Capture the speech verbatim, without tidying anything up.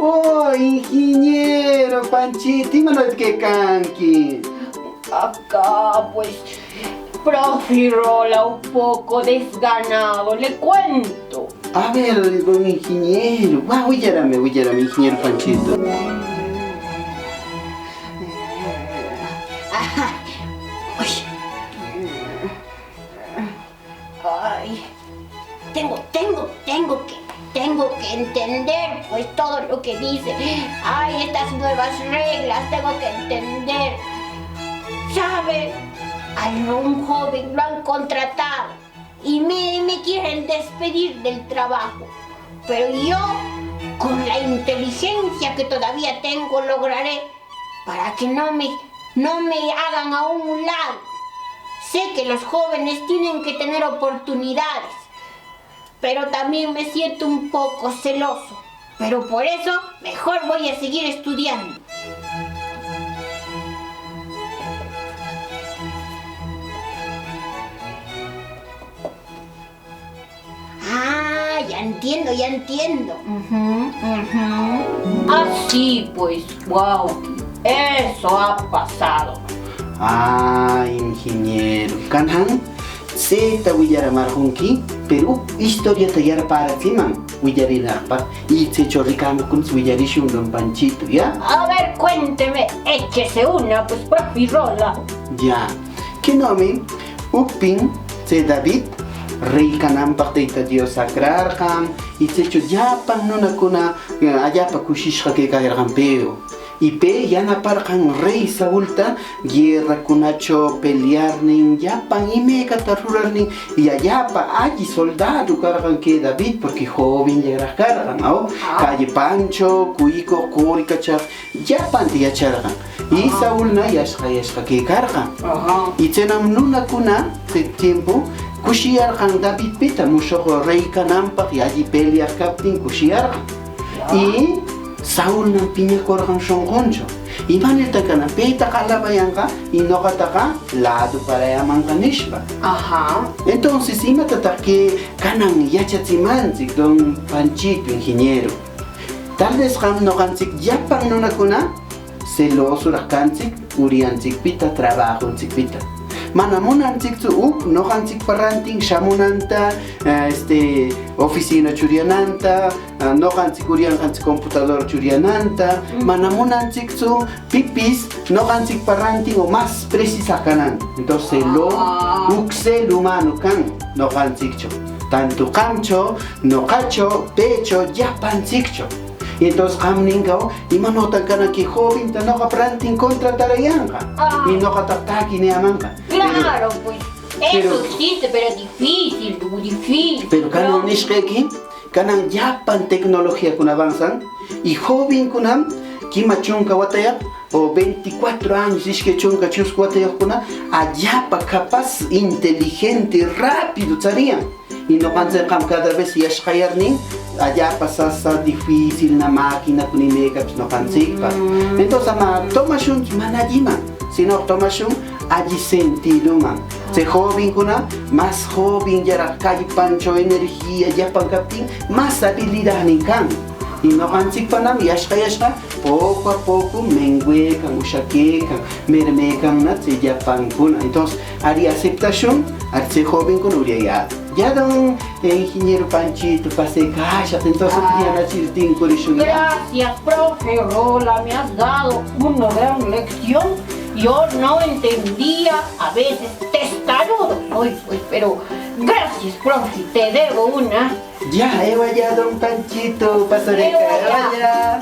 Oh, ingeniero Panchito, ¿imanota quecanqui? Acá, pues, profe Rola, un poco desganado, le cuento. A ver, don ingeniero, va, willarame, willarame, ingeniero Panchito. Ajá. Uy. Ay, tengo, tengo, tengo que, tengo que entender, pues, todo lo que dice. Ay, estas nuevas reglas, tengo que entender. ¿Sabe? A un joven lo han contratado y me, me quieren despedir del trabajo. Pero yo, con la inteligencia que todavía tengo, lograré para que no me, no me hagan a un lado. Sé que los jóvenes tienen que tener oportunidades, pero también me siento un poco celoso. Pero por eso mejor voy a seguir estudiando. Ah, ya entiendo, ya entiendo. Ujú, ujú. Así pues, wow, eso ha pasado. Ah, ingeniero, cananmi tseta willaramarqonqui, pero huk historiata yarpäratsiman willarinaqpaq, y tsecho ricamuqcunapis willarishun don Panchito, ¿ya? A ver, cuénteme, échese una, pues, profe Rola. Ya, kenomi, hukpin tse David rey cananpaq Teyta Dios acrarqan, y tsecho llapan nunacuna, eh, allapa cushishqa quecayarqan pewan. Y pe yanaparqan rey Saulta guerracunacho pelearnin, llapan imecata rurarnin, y allapa alli soldadu carqan que David, porque jovenllaraq carqan, ¿no? Ah. Callepancho cuyicoq, coricachaq, llapanta yacharqan. Y Saulna yashqa yashqa quecarqan. Ajá. Y tsenam nunacuna tse tiempo cushiyarqan Davidpita, mushoq rey cananpaq y alli peleaq captin cushiyarqan. Ya. Y Saulnam piñacorqan shonquncho. ¿Imanirtan canan petaqa alabayanqa y noqataqa laduparayämanqa? nishpa. Ajá. Entonces, ¿imatataq que canan yachatsimantsic, don Panchito, ingeniero? Tal vez qam, noqantsic llapan nunacuna celosoraq cantsic uriantsicpita, trabajontsicpita. Mana munantsictsu huk noqantsicpa rantin shamunanta, eh, este, oficinacho uriananta, ah, noqantsic urianqantsic computadorcho uriananta. Mana munantsictsu pipis noqantsicpa rantin o más precisaq cananta. Entonces, celo, huk celo humano can noqantsiccho, tanto qamcho, noqacho, pecho, llapantsiccho. Y entonces qam ninqaw, ¿imanotan canan que joventa noqapa rantin contratarayanqa? Y noqataq taki niyämanqa. Claro, pues, eso existe, pero difícil, difícil. Pero canan nishqequi, canan llapan tecnologiacuna avanzan y jovencunam quima chunca watayaq o veinticuatro años, ishque chunca chuscu watayaqcuna allapa capaz, inteligente, rápido tsariyan. Y noqantsicqa cada vez yashqayarnin, allapa sasa, difícilna maquinacuna imecapis noqantsicpa. Entonces, ama tomashuntsu mana alliman, sino tomashun alli sentidoman. Tse jovencuna más jovenllaraq callpancho energía llapan captin, más habilidadnin can. Y noqantsicpanam yashqa yashqa poco a poco menguecan, ushaquecan, mermecanna tse llapancuna. Entonces, ari aceptashun, ari tse jovencuna uriyayäta. Ya don, eh, ingeniero Panchito, pasecashaq, entonces, ah, utillanachir tincurishun, ya. Gracias, profe Rola, me has dado una gran lección. Yo no entendía, a veces testarudo soy, pues, pero gracias, profe, te debo una. Ya, ewa ya, don Panchito, pasaré. Ewa ya. Ewa ya.